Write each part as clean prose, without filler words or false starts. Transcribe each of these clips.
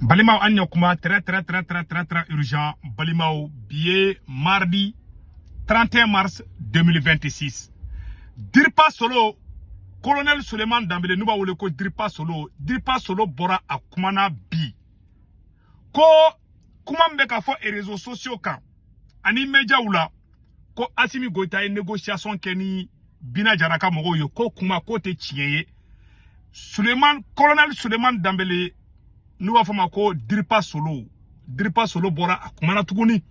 Balimaw, an ɲɛ kuma très très très très très très urgent. Balimaw, bi ye mardi 31 mars 2026. Diripa Solo, colonel Suleiman Dambele, n'u b'a wele ko Diripa Solo. Diripa Solo bɔra, a kumana bi ko kuma min bɛ ka fɔ réseaux sociaux kan ani médiaw la ko Assimi Goïta ye négociation kɛ ni Bina Jara ka mɔgɔw ye, ko kuma k'o tɛ tiɲɛ ye. Suleiman, colonel Suleiman Dambele, n'u b'a fɔ ma ko Diripa Solo, Diripa Solo bɔra, a kumana tuguni.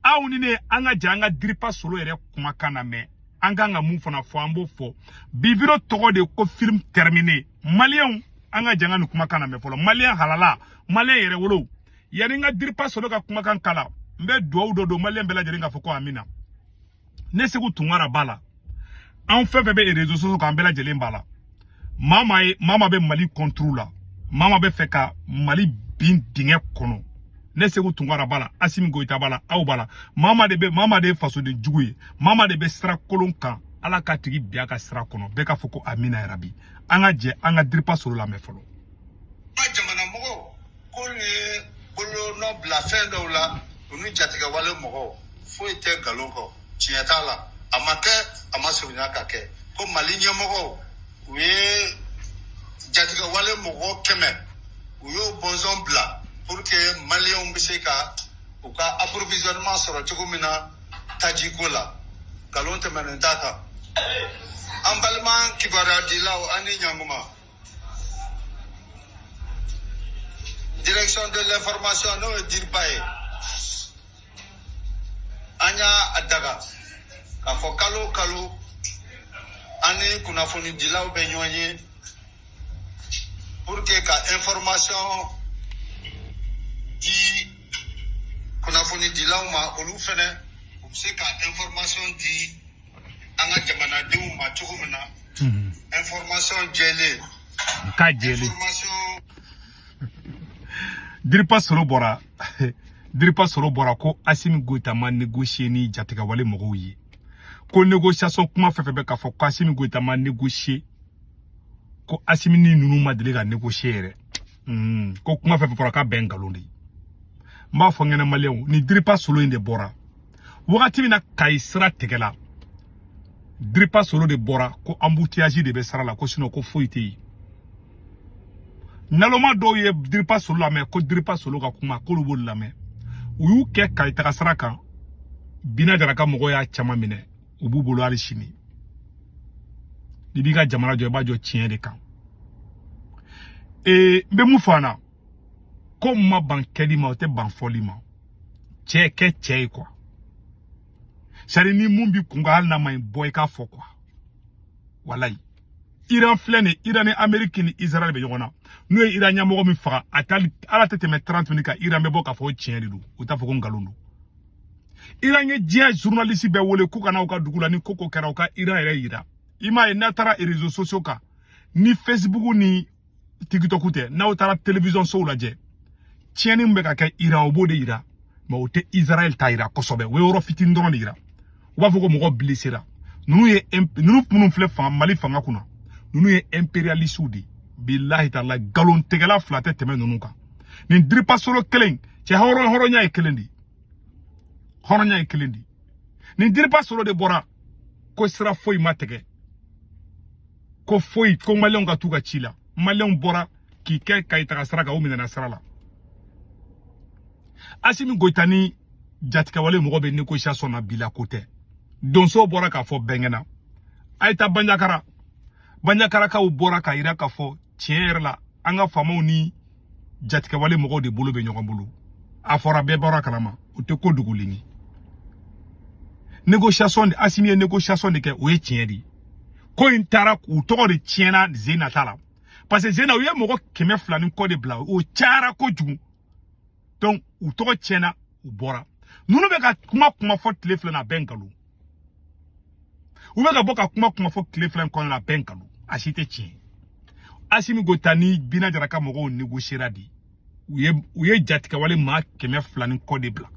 Aw ni ne, an ka jɛ an ka Diripa Solo yɛrɛ kumakan lamɛn. An kan ka mun fana fɔ, an b'o fɔ. Bi vidéo tɔgɔ de ko film terminé. Maliyɛnw, an ka jɛ an ka nin kumakan lamɛn fɔlɔ. Maliyɛn halala, maliyɛn yɛrɛ wolo, yanni n ka Diripa Solo ka kumakan kala, n bɛ duwawu dɔ don maliyɛn bɛɛ lajɛlen k'a fɔ ko amina. Ne Segu Tunkara b'a la, an fɛn fɛn bɛ réseaux sociaux kan, an bɛɛ lajɛlen b'a la. Maa maa ye, maa maa bɛ Mali contre la, maa maa bɛ fɛ ka Mali bin dingɛ kɔnɔ, ne Segu Tunkara b'a la, Asimi Goyita b'a la, aw b'a la. Maa maa de bɛ, maa maa de ye fasoden jugu ye, maa maa de bɛ sira kolon kan, Ala ka tigi bin a ka sira kɔnɔ. Bɛɛ k'a fɔ ko amina yarabi. An ka jɛ an ka Diripa Solo lamɛn fɔlɔ. Jamana mɔgɔw k'olu ye bolonɔ bila fɛn dɔw la, u ni jatigɛwale mɔgɔw foyi tɛ, nkalon kɔ, tiɲɛ t'a la, a ma kɛ, a ma surunya ka kɛ. Ko Mali ɲɛmɔgɔw, u ye jatigɛwale mɔgɔ 100, u y'o bɔnzɔn bila pour que maliyɛnw bɛ se ka u ka approvisionnement sɔrɔ cogo min na tajiko la, nkalon tɛmɛnen t'a kan. An balima kibaruyadilaw, an ni ɲankuma. Direction de l'information, n'o ye DIRPA ye, an y'a daga k'a fɔ kalo o kalo, an ni kunnafonidilaw bɛ ɲɔgɔn ye pour que ka information di kunnafonidilaw ma, olu fɛnɛ u bɛ se ka information di an ka jamanadenw ma cogo min na, information jɛlen. K'a jɛlen. Information. Diripa Solo bɔra, Diripa Solo bɔra ko Asimi Goïta ma négocier ni jatigɛwale mɔgɔw ye, ko négociation kuma fɛn fɛn bɛ k'a fɔ ko Asimi Goïta ma négocier, ko Asimi ni ninnu ma deli ka négocier yɛrɛ. Ko kuma fɛn fɛn fɔra k'a bɛɛ nkalon de ye. N b'a fɔ n ɲɛna, maliyɛnw, ni Diripa Solo in de bɔra wagati min na Kayi sira tigɛla, Diripa Solo de bɔra ko embouteillage de bɛ sira la, ko sinon ko foyi tɛ yen. Naloma dɔw ye Diripa Solo lamɛn, ko Diripa Solo ka kuma, k'olu b'olu lamɛn. U y'u kɛ Kayi taga sira kan, Bina Jara ka mɔgɔw y'a caman minɛ, u b'u bolo hali sini. N'i b'i ka jamana jɔ, i b'a jɔ tiɲɛ de kan. Ee, n bɛ mun fɔ an na? Ko ma ban kɛli ma, o tɛ ban fɔli ma. Cɛ kɛ cɛ ye quoi, c'est à dire ni mun b'i kun kan, hali n'a ma ɲi, bɔ i k'a fɔ quoi. Walayi, Iran filɛ nin, Iran ni Amérique ni Israël bɛ ɲɔgɔn na. N'u ye Iran ɲɛmɔgɔ min faga, a tɛ ala tɛ tɛmɛ 30 minutes kan, Iran bɛ bɔ k'a fɔ ko tiɲɛ de don, u t'a fɔ ko nkalon don. Iran ye diɲɛ journaliste bɛɛ wele k'u ka n'aw ka dugu la, ni ko ko kɛra, u ka Iran yɛrɛ yira. I m'a ye, n'a taara réseaux sociaux kan ni Facebook ni TikTok tɛ, n'aw taara télévision sow lajɛ, tiɲɛni min bɛ ka kɛ Iran, o b'o de yira, mais o tɛ Israël ta yira kosɛbɛ. O ye yɔrɔ fitinin dɔrɔn de yira. U b'a fɔ ko mɔgɔ blessera. Ninnu ye, ninnu minnu filɛ fanga, Mali fanga kunna, ninnu ye impérialistes de ye. Bilahi taala, nkalontigɛla fila tɛ tɛmɛ ninnu kan. Nin Diripa Solo kelen, cɛ, hɔrɔn, hɔrɔnya ye kelen de ye, hɔrɔnya ye kelen de ye. Nin Diripa Solo de bɔra ko sira foyi ma tigɛ, ko foyi, ko maliyɛnw ka t'u ka ci la. Maliyɛnw bɔra k'i kɛ Kayi taga sira kan, o minɛna sira la. Asimi Goyita ni jatigɛwale mɔgɔ bɛ négociation na bi la, ko tɛ. Donso bɔra k'a fɔ bɛɛ ɲɛna, a ye taa Banjakara. Banjakarakaw bɔra k'a yira k'a fɔ tiɲɛ yɛrɛ la, an ka faamaw ni jatigɛwale mɔgɔw de bolo bɛ ɲɔgɔn bolo. A fɔra, bɛɛ bɔra kalama, o tɛ ko dogolen ye. Négociation de, Asimi ye négociation de kɛ, o ye tiɲɛ de ye. Ko in taara, u tɔgɔ de tiɲɛna zen nata la, parce que zen na, u ye mɔgɔ 200 ni kɔ de bila, o cayara kojugu. Donc u tɔgɔ tiɲɛna, u bɔra. Ninnu bɛ ka kuma kuma fɔ tile fila na, a bɛɛ nkalon. U bɛ ka bɔ ka kuma kuma fɔ tile fila in kɔnɔna na, a bɛɛ nkalon, a si tɛ tiɲɛ. Asimi Goyita ni Bina Jara ka mɔgɔw négociera de, u ye jatigɛwale maa 200 ni kɔ de bila,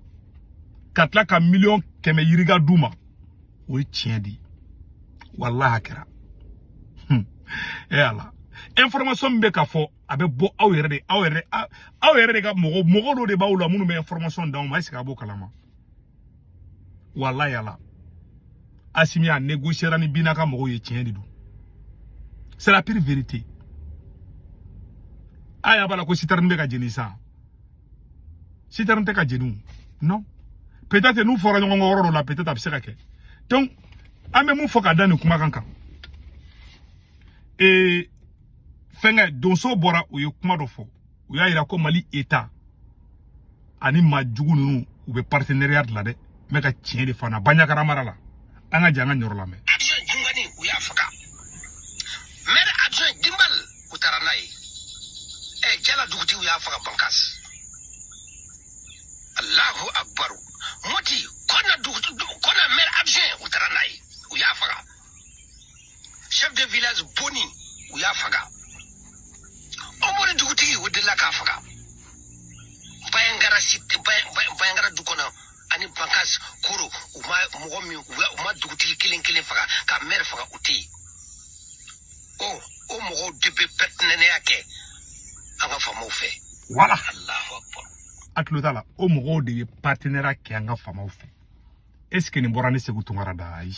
ka tila ka miliyɔn 100 yirika d'u ma. O ye tiɲɛ de ye, walahi a kɛra. E Ala. Information min bɛ ka fɔ, a bɛ bɔ aw yɛrɛ de, aw yɛrɛ de ka mɔgɔ dɔ de b'aw la minnu bɛ information d'aw ma. Est ce que a b'o kalama? Walayi ala, Assimi a négocier ni Bina ka mɔgɔw ye, tiɲɛ de don, c'est la pure vérité. A y'a b'a la ko citerne bɛ ka jeni sisan, citerne tɛ ka jeni o. Non, peut-être n'u fɔra ɲɔgɔn kɔ yɔrɔ dɔ la, peut-être a bɛ se ka kɛ. Donc an bɛ mun fɔ ka da nin kumakan kan? Fɛnkɛ donso bɔra, u ye kuma dɔ fɔ, u y'a yira ko Mali État ani maa jugu ninnu, u bɛ partenariat de la dɛ. N bɛ ka tiɲɛ de fana Bandiagara mara la. An ka jɛ an ka ɲɔrɔ lamɛn. Adjoint Jungani, u y'a faga. Maire adjoint Dimbal, u taara n'a ye. Jala dugutigi, u y'a faga Bankas. Allahu akbaru. Moti Kona dugutigi, Kona maire adjoint, u taara n'a ye, u y'a faga. Chef de village Boni, u y'a faga. Omori dugutigi, o delila k'a faga. Bayangara cité, Bayangara du kɔnɔ ani Bankas Koro, u ma mɔgɔ min, u ma dugutigi kelen kelen faga ka maire faga, u tɛ yen. O mɔgɔw de bɛ partenariat kɛ an ka faamaw fɛ. Voilà. Allahu akbar. A tulo t'a la, o mɔgɔw de ye partenariat kɛ an ka faamaw fɛ. Est ce que nin bɔra ne Segu Tunkara da? Ayi,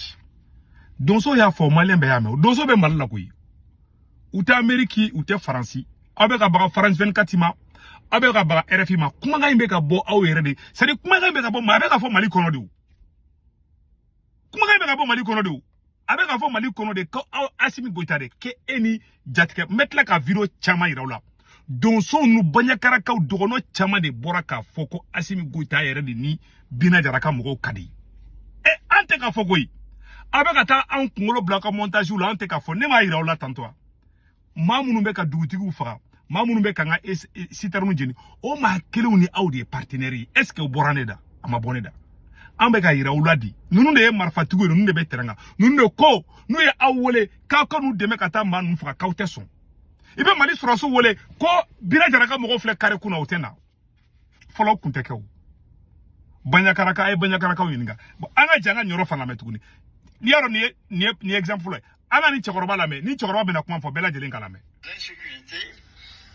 donso y'a fɔ, maliyɛn bɛɛ y'a mɛn. Donso bɛ Mali la koyi, u tɛ Ameriki, u tɛ Faransi. Aw bɛ ka baga France 24 ma, aw bɛ ka baga RFI ma. Kumakan in bɛ ka bɔ aw yɛrɛ de, c'est à dire kumakan in bɛ ka bɔ, a bɛ ka fɔ Mali kɔnɔ de. O kumakan in bɛ ka bɔ Mali kɔnɔ de. O a bɛ ka fɔ Mali kɔnɔ de ko aw Assimi Goïta de k'e e ni jatigɛ. N bɛ tila ka vidéo caman yira aw la. Donsow nu Bandiagarakaw dɔgɔnɔ caman de bɔra k'a fɔ ko Assimi Goïta yɛrɛ de ni Bina Jara ka mɔgɔw ka di. E, an tɛ k'a fɔ koyi, aw bɛ ka taa anw kunkolo bila aw ka montage la. An tɛ k'a fɔ, ne m'a yira aw la tantôt, maa minnu bɛ ka dugutigiw faga, maa minnu bɛ ka n ka citerne jeni, o maa kelenw ni aw de ye partenaire ye. Est ce que o bɔra ne da? A ma bɔ ne da. An bɛ ka yira aw la di, ninnu de ye marifatigiw ye, ninnu de bɛ terrain kan, ninnu de ko n'u ye aw wele k'aw ka n'u dɛmɛ ka taa maa ninnu faga, k'aw tɛ sɔn. I bɛ Mali sɔrɔsiw wele ko Bina Jara ka mɔgɔw filɛ kare kunna, o tɛ na. Fɔlɔ kun tɛ kɛ o. Bandiagaraka, a ye Bandiagarakaw ɲininka. Bon, an ka jɛ an ka ɲɔrɔ fana lamɛn tuguni. N'i y'a dɔn nin ye exemple fɔlɔ ye, an ka nin cɛkɔrɔba lamɛn. Ni cɛkɔrɔba bɛna kuma fɔ, bɛɛ lajɛlen ka lamɛn. L'insécurité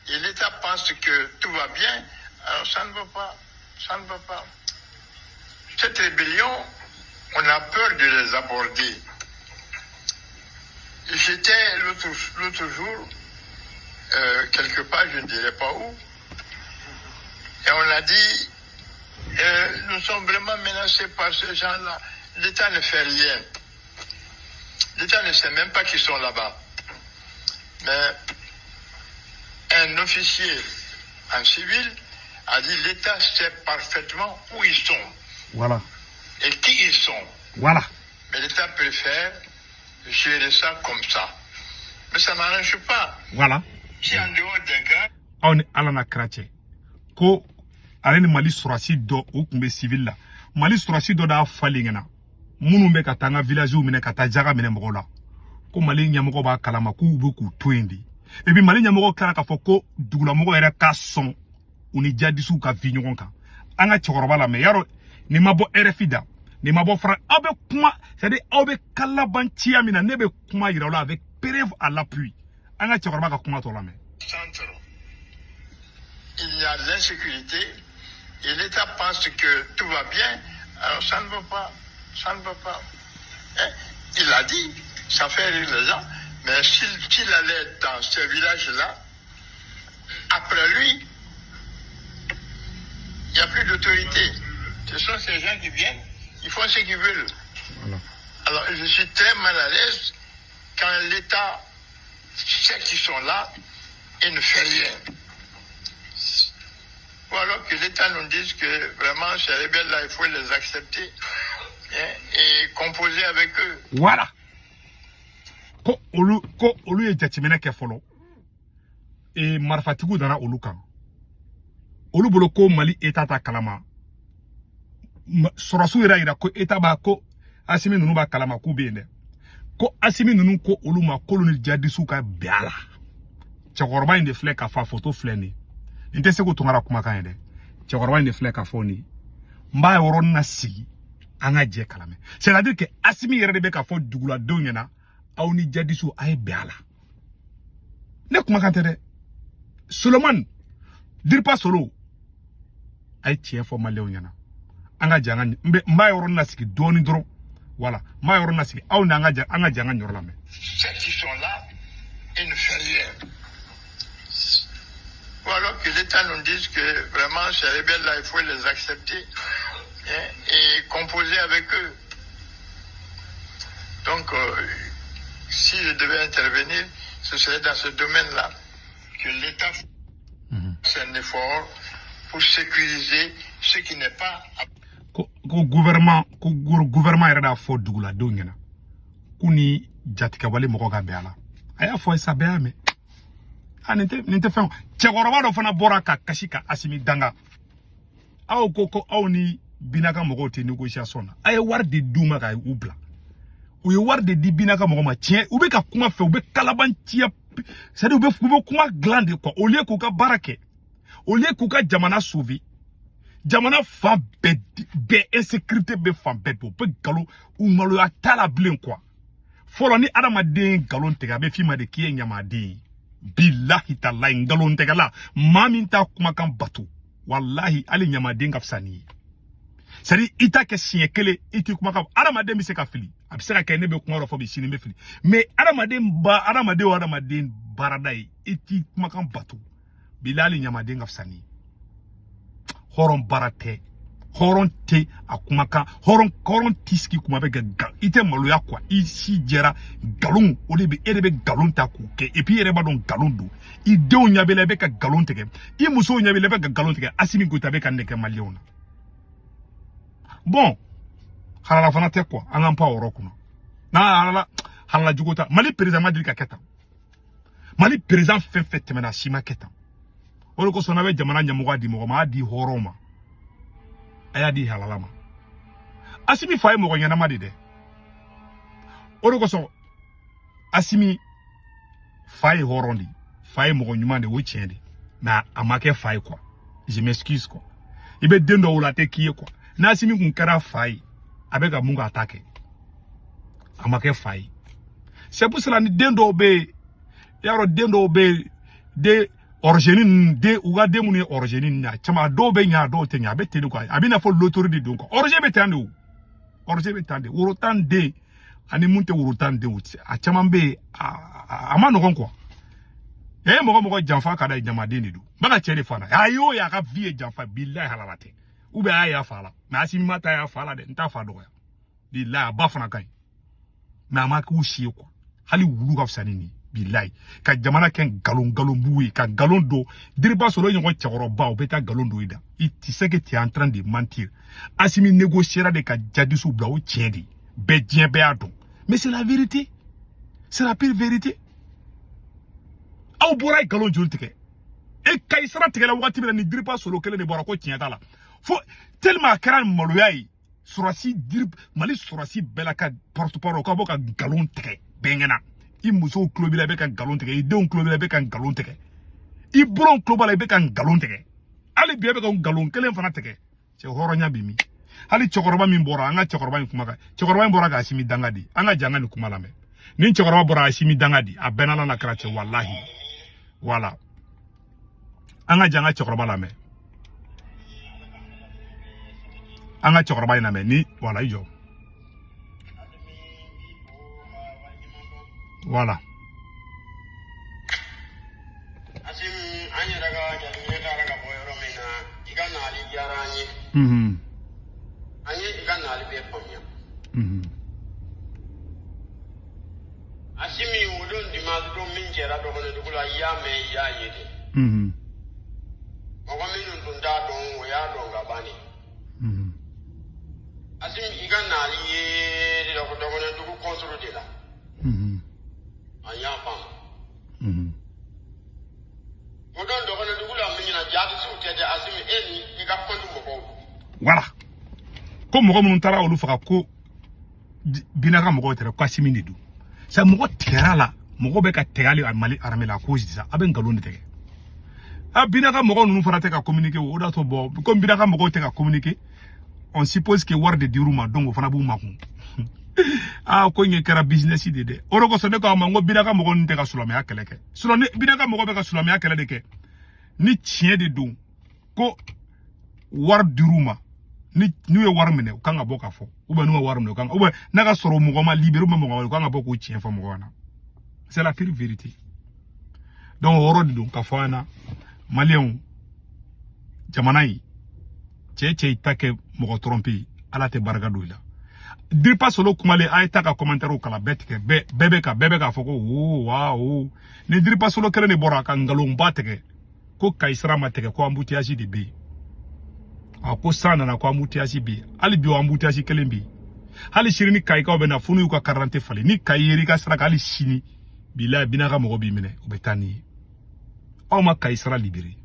et l'État pense que tout va bien, alors ça ne va pas, ça ne va pas. Cette rébellion, on a peur de les aborder. J'étais l'autre jour, quelque part, je ne dirais pas où, et on a dit, nous sommes vraiment menacés par ces gens-là. L'État ne fait rien. L'État ne sait même pas qu'ils sont là-bas. Mais un officier en civil a dit l'État sait parfaitement où ils sont Voilà. et qui ils sont. Voilà. Mais l'État préfère gérer ça comme ça. Mais ça n'arrange pas. Voilà. Si en dehors des gars, Aw ni ala na kira cɛ, ko ale ni Mali sɔrɔsi dɔ, u tun bɛ civil la. Mali sɔrɔsi dɔ d'a falen ɲɛna, minnu bɛ ka taa an ka village minɛ, ka taa jaga minɛ mɔgɔw la, ko Mali ɲɛmɔgɔ b'a kalama k'u bɛ k'u to yen de. Et puis Mali ɲɛmɔgɔ tilara k'a fɔ ko dugulamɔgɔ yɛrɛ ka sɔn u ni jadisiw ka vi ɲɔgɔn kan. An ka cɛkɔrɔba lamɛn. Yarɔ, nin ma bɔ RFI da, nin ma bɔ fara. Aw bɛ kuma, c'est à dire aw bɛ kalabanciya min na, ne bɛ kuma yira aw la avec preuve à l'appui. An ka cɛkɔrɔba ka kuma tɔ lamɛn. Centre, il y a l'insécurité et l'État pense que tout va bien, alors ça ne va pas, ça ne va pas. Hein? Il a dit, ça fait rire les gens, mais s'il allait dans ce village-là, après lui, il n'y a plus d'autorité. Ce sont ces gens qui viennent, ils font ce qu'ils veulent. Voilà. Alors, je suis très mal à l'aise quand l'État sait qu'ils sont là et ne fait rien. Ou alors que l'État nous dise que vraiment ces rebelles-là, il faut les accepter, hein, et composer avec eux. Voilà, ko olu ye jateminɛ kɛ fɔlɔ. Marifatigiw nana olu kan, olu bolo ko Mali État ta kalama. Sɔrɔsiw yɛrɛ yira ko État b'a, ko Assimi ninnu b'a kalama k'u bɛ yen dɛ. Ko Assimi ninnu ko olu ma k'olu ni jadisiw ka bɛn a la. Cɛkɔrɔba in de filɛ k'a fɔ, a photo filɛ nin ye. Nin tɛ Segu Tunkara kumakan ye dɛ. Cɛkɔrɔba in de filɛ k'a fɔ nin ye. N b'a yɔrɔnin na sigi, an ka jɛ kalamɛ. C'est à dire que Assimi yɛrɛ de bɛ k'a fɔ duguladenw ɲɛna, aw ni jadisiw a ye bɛn a la. Ne kumakan tɛ dɛ. Suleiman Dirpa Solo, a ye tiɲɛ fɔ maliyɛnw ɲɛna. An ka jɛ an ka n bɛ n b'a yɔrɔnin lasigi dɔɔnin dɔrɔn. Voilà, n b'a yɔrɔnin lasigi aw ni an ka jɛ an ka jɛ an ka nin yɔrɔ lamɛn. Ceux qui sont là et ne fait rien. Ou alors que l'État nous dise que vraiment ces rebelles-là, il faut les accepter, hein, et composer avec eux. Donc, si je devais intervenir, ce serait dans ce domaine-là, que l'État fasse un effort pour sécuriser ce qui n'est pas Ko gouvernement, ko gouvernement yɛrɛ y'a fɔ duguladenw ɲɛna k'u ni jatigɛwale mɔgɔ ka bɛn a la. A y'a fɔ sa, bɛɛ y'a mɛn. A nin tɛ fɛn. Cɛkɔrɔba dɔ fana bɔra ka kasi ka Asimi danga. Aw ko aw ni Binaka mɔgɔw tɛ négociation na. A ye wari de d'u ma ka u bila. U ye wari de di Binaka mɔgɔ ma. Tiɲɛ, u bɛ ka kuma fɛ, u bɛ kalabanciya, c'est à dire u bɛ kuma dilan de quoi, au lieu k'u ka baara kɛ, au lieu k'u ka jamana sauver. Jamana fan bɛɛ bɛɛ insécurité bɛ fan bɛɛ bɛɛ, u bɛ nkalon, u maloya t'a la bilen quoi. Fɔlɔ, ni adamaden ye nkalon tigɛ, a bɛ f'i ma de k'i ye ɲamaden ye. Bilahi talahi, nkalon tigɛla, maa min t'a kumakan bato, walahi hali ɲamaden ka fisa n'i ye. C'est à dire i t'a kɛ siɲɛ kelen, i t'i kumakan. Adamaden bɛ se ka fili, a bɛ se ka kɛ ne bɛ kuma dɔ fɔ bi, sini n bɛ fili, mais adamaden ba adamaden o adamaden baarada ye, i t'i kumakan bato, bilahi hali ɲamaden ka fisa n'i ye. Hɔrɔn baara tɛ, hɔrɔn tɛ a kumakan, hɔrɔn t'i sigi kuma bɛ kɛ, i tɛ maloya quoi. I si jɛra nkalon, o de bɛ e de bɛ nkalon ta k'o kɛ, et puis i yɛrɛ b'a dɔn nkalon don. I denw ɲɛ b'i la, i bɛ ka nkalon tigɛ, i musow ɲɛ b'i la, i bɛ ka nkalon tigɛ. Asimi Goyita bɛ ka nin de kɛ maliyɛnw na. Bon, halala fana tɛ quoi, an k'an pan o yɔrɔ kunna. N'a halala, halala jugu ta. Mali président ma deli ka kɛ tan. Mali président fɛn fɛn tɛmɛna, a si ma kɛ tan. O de kosɔn n'a bɛ jamana ɲɛmɔgɔya di mɔgɔ ma, a y'a di hɔrɔn ma, a y'a di halala ma. Asimi fa ye mɔgɔ ɲɛnama de dɛ. O de kosɔn Asimi fa ye hɔrɔn de, fa ye mɔgɔ ɲuman de, o ye tiɲɛ de, mais a ma kɛ fa ye quoi. Je m'excuse quoi. I bɛ den dɔw wolo, a tɛ k'i ye quoi. N'Asimi kun kɛra fa ye, a bɛ ka mun k'a ta kɛ, a ma kɛ fa ye. C'est pour cela ni den dɔw bɛ yen, i y'a dɔn, den dɔw bɛ yen, den origine ninnu, den u ka den minnu ye origine ninnu, a caman, a dɔw bɛ ɲɛ, a dɔw tɛ ɲɛ. A bɛ ten de quoi, a bɛ n'a fɔ loterie de don quoi. Origine bɛ tan de, o origine bɛ tan de. Woro tan den ani mun tɛ woro tan den, o a caman bɛ yen, a ma nɔgɔn quoi. E mɔgɔ janfa ka d'a ye, jamaden de don. N bɛ ka cɛ de fana, a y'o ye, a ka vie ye janfa, bilahi halala tɛ, ou bien a y'a fa la, mais Asimi ma ta y'a fa la dɛ. N t'a fa dɔgɔya, bilahi a ba fana ka ɲi, mais a ma k'u si ye quoi. Hali wulu ka fisa ni nin ye, bilahi. Ka jamana kɛ nkalon nkalon ye, ka nkalon don. Diriba sɔrɔ ɲɔgɔn cɛkɔrɔba, u bɛ taa nkalon don i da. I tu sais que tu es en train de mentir. Asimi négociera de ka jadisiw bila, o tiɲɛ de bɛɛ, diɲɛ bɛɛ y'a dɔn, mais c'est la vérité, c'est la pire vérité. Aw bɔra ye nkalon joli tigɛ e kayi sara tigɛla waati min na, ni Diriba Solo kelen de bɔra ko tiɲɛ t'a la, fo tellement a kɛra maloya ye. Sɔrɔsi diri Mali sɔrɔsi bɛɛ la ka porte parole ka bɔ ka nkalon tigɛ bɛɛ ɲɛna. I musow tulo b'i la, i bɛ ka nkalon tigɛ. I denw tulo b'i la, i bɛ ka nkalon tigɛ. I buranw tulo b'a la, i bɛ ka nkalon tigɛ. Hali bi e bɛ ka nkalon kelen fana tigɛ. Cɛ, hɔrɔnya bɛ min? Hali cɛkɔrɔba min bɔra, an ka cɛkɔrɔba in kuma kan, cɛkɔrɔba in bɔra ka Asimi danga di. An ka jɛ an ka nin kuma lamɛn. Ni cɛkɔrɔba bɔra Asimi danga di, a bɛɛ n'Ala n'a kɛra cɛ, walahi. Voilà, an ka jɛ an ka cɛkɔrɔba lamɛn, an ka cɛkɔrɔba in lamɛn ni. Voilà, i jɔ. Voilà. Asimi, an yɛrɛ ka jateminɛ taara ka bɔ yɔrɔ min na, i ka nali diyara an ye. An ye i ka nali bɛɛ faamuya. Asimi, o don dimanche don min kɛra dɔgɔnɔdugu la, i y'a mɛn, i y'a ye de. Mɔgɔ minnu tun t'a dɔn, o y'a dɔn ka ban de. Asimi, i ka nali ye dɔgɔnɔdugu kɔnsoro de la. An y'a faamu. O don dɔgɔnɔdugu la min na, jadisiw tɛ dɛ. Asimi, e ni i ka kɔntu mɔgɔw. Voilà, ko mɔgɔ minnu taara olu faga, ko Binaka mɔgɔw tɛ dɛ, ko Asimi de don. C'est mɔgɔ tigɛra la, mɔgɔ bɛ ka tigɛ hali Mali armée la à cause de ça. A bɛ nkalon de tigɛ. A Binaka mɔgɔ ninnu fana tɛ ka communiquer, o de y'a to bon, comme Binaka mɔgɔw tɛ ka communiquer, on suppose que wari de dir'u ma, donc o fana b'u makun. Aa, ko in kɛra business de dɛ. O de kosɔn ne ko a ma n ko Bina ka mɔgɔ ninnu tɛ ka silamɛya kɛlɛ kɛ. Sinon ni Bina ka mɔgɔ bɛ ka silamɛya kɛlɛ de kɛ, ni tiɲɛ de don ko wari dir'u ma, ni n'u ye wari minɛ, u kan ka bɔ k'a fɔ, ou bien n'u ma wari minɛ, u kan, ou bien n'a ka sɔrɔ mɔgɔ ma libéré, ou bien mɔgɔ ma, u kan ka bɔ k'o tiɲɛ fɔ mɔgɔ ɲɛna. C'est la pure vérité. Donc o yɔrɔ de don ka fɔ an ɲɛna, maliyɛnw, jamana in cɛ cɛ i ta kɛ mɔgɔ tromper ye, Ala tɛ barika don i la. Diripa Solo kumalen, a ye ta ka commentaire kalan bɛɛ tigɛ, bɛɛ bɛ k'a fɔ ko o wa o ni Diripa Solo kelen de bɔra ka nkalonba tigɛ ko Kayi sira ma tigɛ, ko embouteillage de bɛ yen. A ko san nana, ko embouteillage bɛ yen. Hali bi o embouteillage kelen bɛ yen. Hali sini ni Kayikaw bɛ na fo n'u y'u ka carte d'identité falen. Ni Kayi yer'i ka sira kan hali sini, bilayi, Bina ka mɔgɔ b'i minɛ, u bɛ taa n'i ye. Aw ma Kayi sira libéré.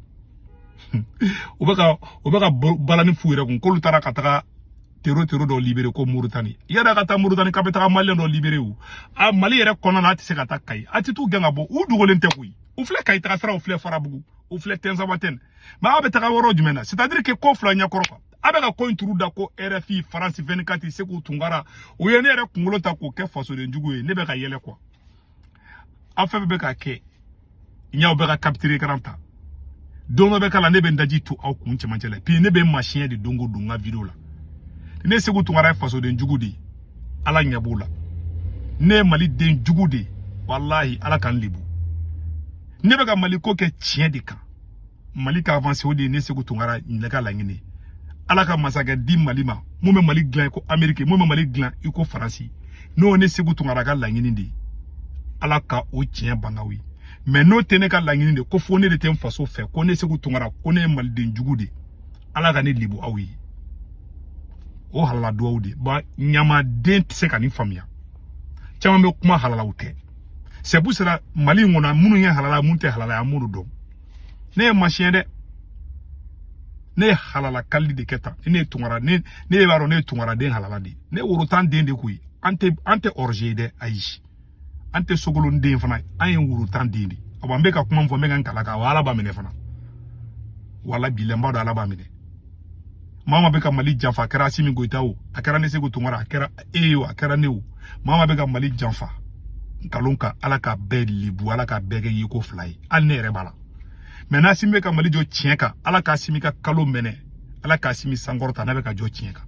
U bɛ ka balani f'u yɛrɛ kun k'olu taara ka taga terro dɔ libéré ko Mauritanie. Yann'a ka taa Mauritanie k'a bɛ taga maliyɛn dɔ libéré, o a Mali yɛrɛ kɔnɔna na, a tɛ se ka taa Kayi. A tɛ t'u gɛn ka bɔ, u dogolen tɛ koyi. U filɛ Kayi taga sira, u filɛ Farabugu, u filɛ Tɛnzawatɛn, mais aw bɛ taga yɔrɔ jumɛn na? C'est à dire que ko fila ɲɛkɔrɔ quoi. A bɛ ka ko in turu da ko RFI, France 24, Sekou Tounkara, u ye ne yɛrɛ kunkolo ta k'o kɛ fasoden jugu ye. Ne bɛ ka yɛlɛ quoi. Aw fɛn fɛn bɛ ka kɛ ɲaw bɛ ka capture écran ta, don dɔ bɛ k'a la, ne bɛ n daji to aw kun cɛmancɛ la. Puis ne bɛ masiyɛn de don o don n ka vidéo la. Ne Sekou Tounkara ye fasoden jugu de ye, Ala ɲɛ b'o la. Ne ye Mali den jugu de ye, walahi, Ala ka n lebu. Ne bɛ ka Mali ko kɛ tiɲɛ de kan, Mali ka avancer, o de ye ne Sekou Tounkara ne ka laɲini ye. Ala ka masakɛ di Mali ma mun bɛ Mali dilan i ko Amérique, mun bɛ Mali dilan i ko Faransi, n'o ye ne Sekou Tounkara ka laɲini de ye. Ala ka o tiɲɛ bangaw ye. Mais n'o tɛ ne ka laɲini de ko fo ne de tɛ n faso fɛ, ko ne Sekou Tounkara, ko ne ye maliden jugu de, Ala ka ne lebu aw ye. O halala duwawu de ba ɲamaden tɛ se ka nin faamuya. Caman bɛ kuma halalaw tɛ. C'est pour cela Mali in kɔnɔ, minnu ye halala, mun tɛ halala ye, an b'olu dɔn. Ne ye masiyɛn dɛ, ne ye halala kalili de kɛ tan. Ne ye Tunkara, ne b'a dɔn ne ye Tunkaraden halala de ye. Ne ye worotan den de koyi. An tɛ orge ye dɛ, ayi, an tɛ sogolon den fana, an ye worotan den de. Awa, n bɛ ka kuma min fɔ, n bɛ ka n kala kan wa, Ala b'a minɛ fana. Wala bi n b'a dɔn Ala b'a minɛ. Maa maa bɛ ka Mali janfa, a kɛra Assimi Goïta o, a kɛra ne Sekou Tounkara, a kɛra e ye o, a kɛra ne o, maa maa bɛ ka Mali janfa nkalon kan, Ala ka bɛɛ lebu, Ala ka bɛɛ kɛ yeko fila ye, hali ne yɛrɛ b'a la. Mais n'Assimi bɛ ka Mali jɔ tiɲɛ kan, Ala k'Assimi ka kalo mɛnɛ, Ala k'Assimi sankɔrɔta n'a bɛ ka jɔ tiɲɛ kan.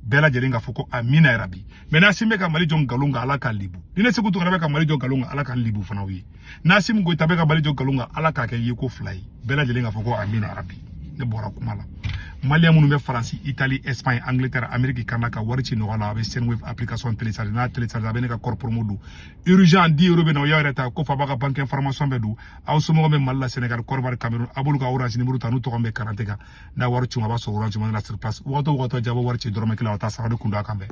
Bɛɛ lajɛlen k'a fɔ ko amina yarabi. Mais n'Assimi bɛ ka Mali jɔ nkalon kan, Ala k'a lebu. Ni ne Sekou Tounkara bɛ ka Mali jɔ nkalon kan, Ala k'a lebu fana ye. N'Assimi Goïta bɛ ka Mali jɔ nkalon kan, Ala k'a kɛ yeko fila ye. Bɛɛ lajɛlen k'a fɔ ko amina yarabi. Ne bɔra kuma la. Maliyɛn minnu bɛ Faransi, Italie, Espagne, Angleterre, Amérique, Canada, ka wari ci nɔgɔya la, a bɛ Sendwave application télécharger. N'a télécharger, a bɛ ne ka code promo don urgent 10 € bɛ na. O y'aw yɛrɛ ta ko fa b'a ka banque information bɛɛ don. Aw somɔgɔw bɛ Mali la, Sénégal, Côte d'Ivoire, Cameroun, a b'olu ka Orange numéro ta, n'u tɔgɔ bɛ karante kan. N'a wari ci, a b'a sɔrɔ Orange Money la sur place. Wagati o wagati, jabɔ wari ci dɔrɔmɛ kelen, a taa sara de kun don a kan bɛɛ.